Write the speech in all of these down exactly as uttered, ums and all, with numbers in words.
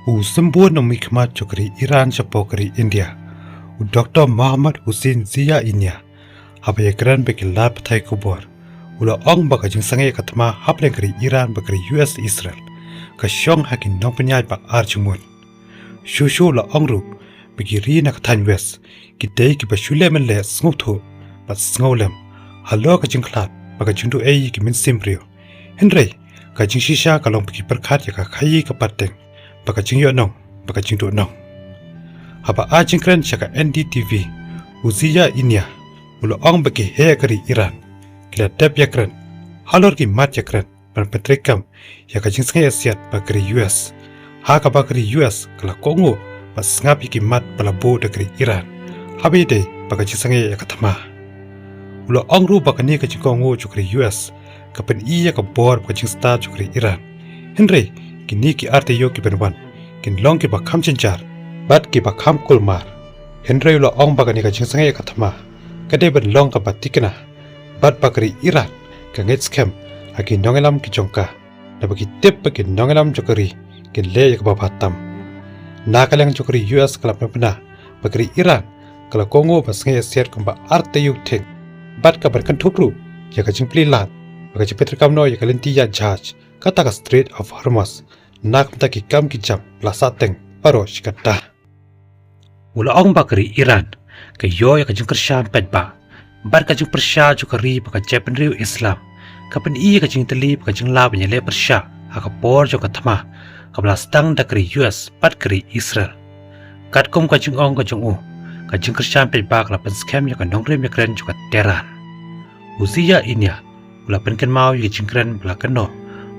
U symbud nongmihkhmat jong ka ri Iran shapoh ka ri India, u Doktor Mohammad Hussein Zia Inia, haba ïakren bad ki lad pathai khubor, u la ong ba ka jingsangeh ïa ka thma hapdeng ka ri Iran bad ka ri U S Israel ka shong ha ki nongpynïaid ba ar jingmut. Shuh shuh u la ong ruh ba ki ri na ka thaiñ West ki dei kiba shu leh mynleh sngewthuh bad sngewlem halor ka jingkhlad bad ka jingduh ei ïa ki mynsiem briew. Hynrei ka jingshisha ka long ba ki pyrkhat ïa ka khaii ka pateng bad ka jingïohnong bad ka jingduhnong. Haba ai jingkren sha ka N D T V, u Zia Inia u la ong ba ki heh ka ri Iran ki la dep ïakren halor ki mat ïakren ban pyntreikam ïa ka jingsngewsih bad ka ri U S, ha kaba ka ri U S ka la kohnguh bad sngap ïa ki mat ba la buh da ka ri Iran haba ïadei bad ka jingsangeh ïa ka thma. U la ong ruh ba kane ka jingkohnguh jong ka ri U S ka pyni ïa ka bor bad ka jingstad jong ka ri Iran. Hynrei kine ki ar taïew kiban wan kin long kiba kham jynjar bad kiba kham kulmar. Hynrei u la ong ba kane ka jingsangeh ïa ka thma ka dei ban long kaba thikna bad ba ka ri Iran ka ngeit skhem ha ki nongïalam ki jong ka, naba ki tip ba ki nongïalam jong ka ri kin leh ïa kaba bha tam. Na ka liang jong ka ri U S ka la pynbna ba ka ri Iran ka la kohnguh bad sngewsih kumba ar taïew thik bad ka ban kynthup ruh ïa ka jingplie lad bad ka jingpyntreikam noh ïa ka lynti ïaid jahaj kata ka Strait of Hormuz na ka bynta ki kam ki jam ba la sahteng baroh shi katta. U la ong ba ka ri Iran ka ïoh ïa ka jingkyrshan paidbah bad ka jingpyrshah jong ka ri bad ka jaitbynriew Islam ka pyni ïa ka jingtylli bad ka jinglah ban ïaleh pyrshah ha ka por jong ka thma kaba la sdang da ka ri U S bad ka ri Israel. Katkum ka jingong ka jong u, ka jingkyrshan paidbah ka la pynskhem ïa ka nongrim ïakren jong ka Tehran. U Zia Inia u la pynkynmaw ïa ka jingkren ba la kynnoh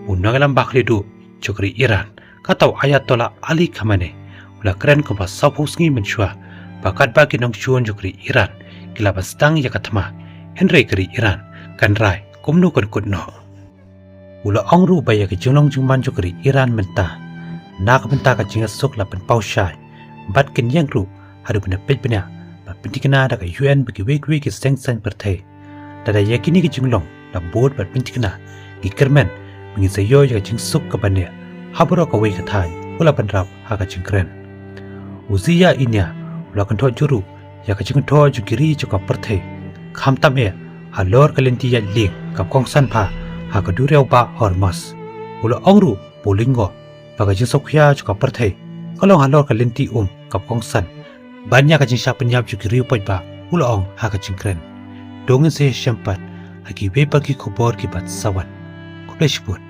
u nongïalam ba khlieh duh jong ka ri Iran, kata u Ayatollah Ali Khamenei. U la kren kumba sawphew sngi mynshuwa ba katba ki nongshun jong ka ri Iran ki lah ban sdang ïa ka thma, hynrei ka ri Iran kan rai kumno kan kut noh. U la ong ruh ba ïa ka jinglong jingman jong ka ri Iran mynta na ka bynta ka jingïasuk la pynpaw shai bad kin ïeng ruh haduh ban da peit bniah ban pynthikna da ka U N bad kiwei kiwei ki seng saiñ pyrthei. Lada ïa kine ki jinglong la bud bad pynthikna, ngi kyrmen ba ngin sa ïoh ïa ka jingsuk kaba neh ha baroh kawei ka thaiñ, u la bynrap ha ka jingkren. U Zia Inia u la kynthoh jur ruh ïa ka jingkynthoh jong ki ri jong ka pyrthei, khamtam eh halor ka lynti ïaid lieng kaba kongsan bha ha ka duriaw bah Hormuz. U la ong ruh ba u lyngngoh ba ka jingsngewkhia jong ka pyrthei ka long halor ka lynti um kaba kongsan ban ïa ka jingshah pynïap jong ki riew paidbah, u la ong ha ka jingkren. To ngin sa ïashem pat ha kiwei pat ki khubor kiban sa wan. Khublei shibun.